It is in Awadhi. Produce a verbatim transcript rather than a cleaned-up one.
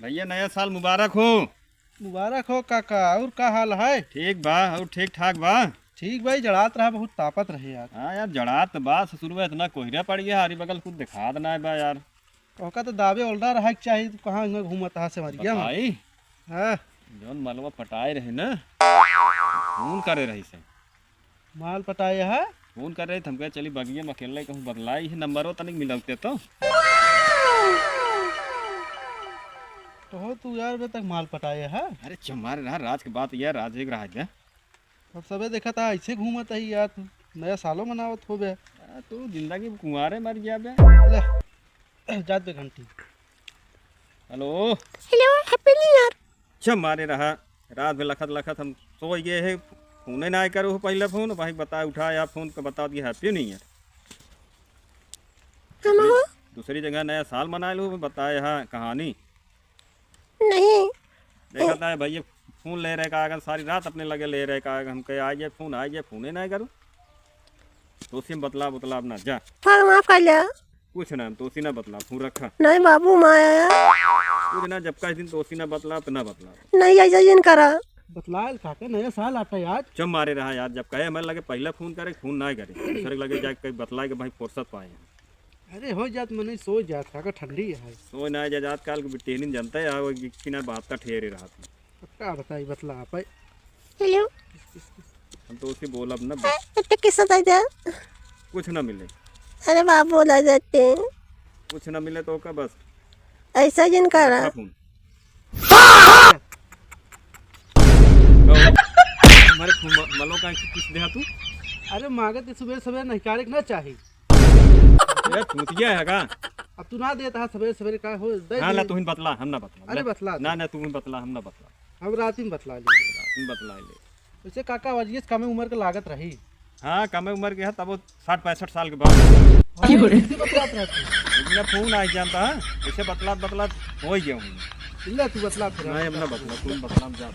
भैया, नया साल मुबारक हो। मुबारक हो काका, और का हाल है? ठीक बा, और ठीक ठाक बा। ठीक बा, ई जड़ात रहा, बहुत तापत रहे यार। हाँ यार, जड़ात बा, ससुरवा इतना कोहरा पड़ गया, हरी बगल कुछ दिखात नाहीं बा यार। ओका तो दावे ओल्डा रहा के चाही, तू कहाँ इहाँ घूमत हा से मर गया हम। बताई? हाँ। जौन मलवा पटाए रहे ना, फोन करे रही से। माल पटाए है? फोन करे रही, हम कहे चली बगिया में अकेले कहूँ बतलाई ही, नंबरो तनिक मिलौते तो। तो हो तू यार, बे तक माल पटाए है? अरे चमारे रहा, राज के बात यार, राज एक रहा है। अब सबे देखत हा, ऐसे घूमत ही यार, तू नया सालो मनावत होबे। आ, तू जिंदगी में कुंवारे मर गया बे। ले, जात बे घंटी। हेलो। हेलो, Happy New Year। अच्छा मारे रहा, रात में लखत लखत हम सोई गए है, फोने नाहीं करो हो पहले फोन, भाई बताए उठाए आप फोन का बता दिया Happy New Year। हम हो? दूसरी जगह नया साल मनाए लो, बताए हाँ कहानी। नहीं। देखत है भैया, फोन ले रहे का, अगर सारी रात अपने लगे ले रहे का, अगर हमके आ जाए फोन, आ जाए, फोने नाहीं करू। तो सिम बतला, बतला अपना, जा। फोन माफ कर लिया। कुछ ना, हम तोसी ना बतला, फोन रखा। नहीं बाबू, मैं आया। कुछ ना, जब का दिन तोसी ना बतला, तो ना बतला। नहीं, ऐसा जिन करा। बतला, काका, नया साल आता यार। चुप मारे रहा यार, जब कहे हमारे लगे पहले फोन करे, फोन नाहीं करे। दूसरे के लगे जाके कहीं बतला के भाई फुर्सत पाए हैं। अरे हो जात, मने सो जात, काका ठंडी है। सो ना जा, जात काल के बिटेनिन जनता है, वो गिट्टी ना बात का ठेरे रहा था। अब का बताई, बतला आप है। हेलो। हम तो उसे बोलब ना बस। इतने किस्सा दे दे। कुछ ना मिले। अरे बाप बोला जाते हैं। कुछ ना मिले तो का बस। ऐसा जिन करा। रखा फोन। हमारे फोन म-, मलो का किस देहा तू? अरे मांगे तो सुबह सुबह नहीं कारे के ना चाही। ये चूतिया है का? अब तू ना देता है सवेरे सवेरे का हो, दे हाँ, दे। ला, तू ही बतला, हम ना बतला। अरे बतला ना, तू। ना, तू ही बतला, हम ना बतला। हम रात में बतला लेंगे। रात में बतला ले। वैसे काका, वजियस कमे उम्र के लागत रही। हाँ, कमे उम्र के है, तब वो साठ पैंसठ साल के बाद। हाँ, की बोले? इसी बतलात रहती। इतना फोन आ जानता है, इसे बतलात बतलात हो ही गया हूँ। ले, तू बतला फिर। नहीं, हम ना बतला, तू बतला, हम जा।